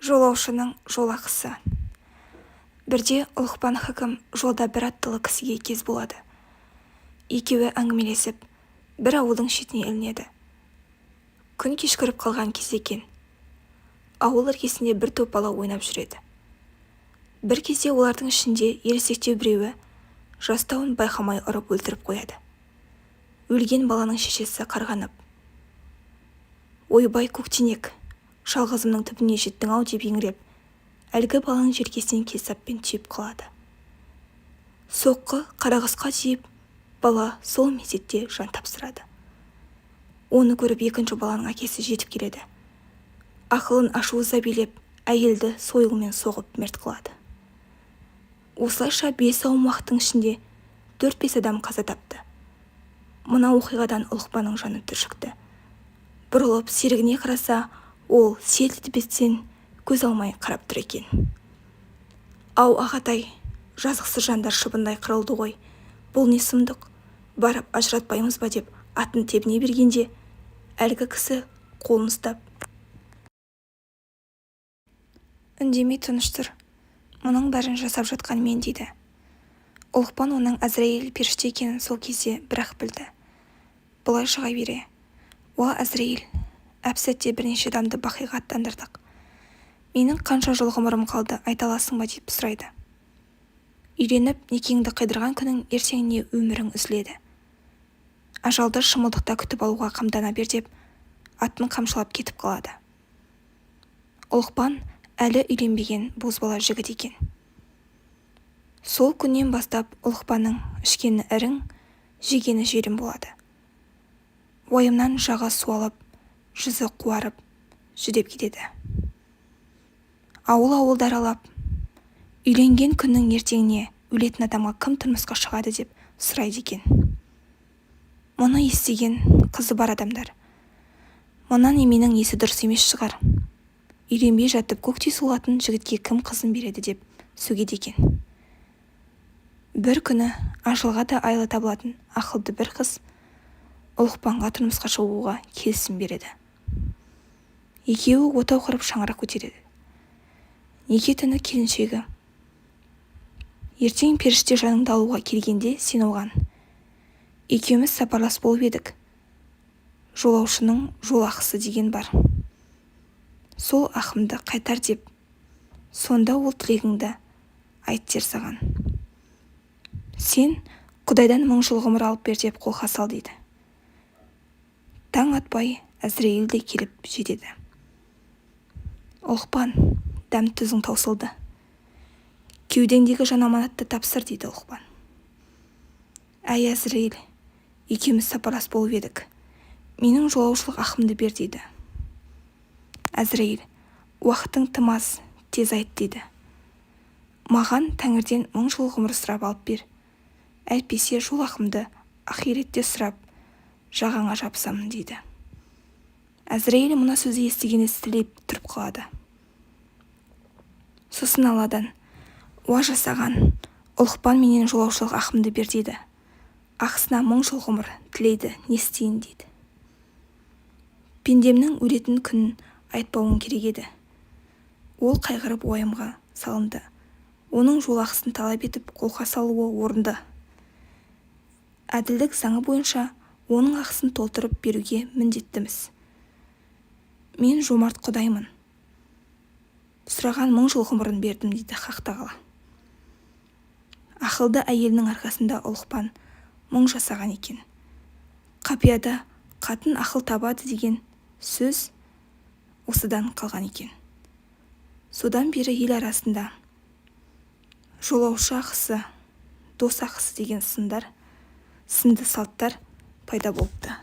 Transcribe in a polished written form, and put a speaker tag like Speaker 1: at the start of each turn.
Speaker 1: Жолаушының жол ақысы. Бірде Ұлықпан хакім жолда бір аттылы кісіге кез болады. Екеуі әңгімелесіп, бір ауылдың шетіне ілінеді. Күн кешкіріп қалған кез екен. Ауыл іргесінде бір топ бала ойнап жүреді. Бір кезде олардың ішінде ересектеу біреуі жастауын байқамай ұрып өлтіріп қояды. Өлген баланың шешесі қарғанып: «Ойбай, көктенек, жалғызымның түбіне жеттің-ау», – деп еңіреп, әлгі баланың желкесінен келсаппен түйіп қалады. Соққы қарақұсқа тиіп, бала сол мезетте жан тапсырады. Оны көріп, екінші баланың әкесі жетіп келеді. Ақылын ашу-ыза билеп, әйелді сойылмен соғып мерт қылады. Осылайша бес ауым уақыттың ішінде төрт-бес адам қаза тапты. Мына оқиғадан Ұлықпанның жаны түршікті. Бұрылып серігіне қараса, ол селт етпестен көз алмай қарап тұр екен. «Ау, ағатай, жазықсыз жандар шыбындай қырылды ғой, бұл не сұмдық? Барып ажыратпаймыз ба?» – деп атын тебіне бергенде, әлгі кісі қолын ұстап: «Үндемей тыныш тұр, мұның бәрін жасап жатқан мен», – дейді. Ұлықпан оның Әзірейіл періште екенін сол кезде бір-ақ білді. Былай шыға бере: «Уа, Әзірейіл, әп-сәтте бірнеше адамды бақиға аттандырдық. Менің қанша жыл ғұмырым қалды, айта аласың ба?» – деп сұрайды. «Үйленіп, некеңді қидырған күнің ертеңіне өмірің үзіледі. Ажалды шымылдықта күтіп алуға қамдана бер», – деп атын қамшылап кетіп қалады. Ұлықпан әлі үйленбеген бозбала жігіт екен. Сол күннен бастап Ұлықпанның ішкені ірің, жегені желім болады. Уайымнан жағы суалып, жүзі қуарып, жүдеп кетеді. Ауыл-ауылды аралап, «Үйленген күннің ертеңіне өлетін адамға кім тұрмысқа шығады?» деп сұрайды екен. Мұны естіген қызы бар адамдар: «Мына неменің есі дұрыс емес шығар, үйленбей жатып көктей солатын жігітке кім қызын береді?» – деп сөгеді екен. Бір күні ажалға да айла табылатын ақылды бір қыз Ұлықпанға тұрмысқа шығуға келісім береді. Екеуі отау құрып, шаңырақ көтереді. Неке түні келіншегі: «Ертең періште жаныңды алуға келгенде сен оған: „Екеуміз сапарлас болып едік, жолаушының жол ақысы деген бар, сол ақымды қайтар“ деп, сонда ол тілегіңді айт дер саған. Сен: „Құдайдан 1000 жыл ғұмыр алып бер“ деп қолқа сал», – дейді. Таң атпай Әзірейіл де келіп жетеді. «Ұлықпан, дәм-тұзың таусылды, кеудеңдегі жан аманатты тапсыр», – дейді Ұлықпан. «Әй, Әзірейіл, екеуміз сапарлас болып едік, менің жолаушылық ақымды бер», – дейді. Әзірейіл: «Уақытың тым аз, тез айт», – дейді. «Маған тәңірден 1000 жыл ғұмыр сұрап алып бер, әйтпесе жол ақымды ақиретте сұрап, жағаңа жабысамын», – дейді. Әзірейіл мына сөзді естігенде сілейіп тұрып қалады. Сосын Алладан: «Уа жасаған, Ұлықпан менен жолаушылық ақымды бер дейді, ақысына 1000 жыл ғұмыр тілейді, не істейін?» – дейді. «Пендемнің өлетін күнін айтпауың керек еді. Ол қайғырып, уайымға салынды. Оның жол ақысын талап етіп, қолқа салуы орынды. Әділдік заңы бойынша оның ақысын толтырып беруге міндеттіміз. Мен жомарт Құдаймын. Сұраған 1000 жыл ғұмырын бердім», – дейді Хақ тағала. Ақылды әйелінің арқасында Ұлықпан мың жасаған екен. Қапияда «қатын ақыл табады» деген сөз осыдан қалған екен. Содан бері ел арасында жолаушы ақысы, дос ақысы деген сынды салттар пайда болыпты.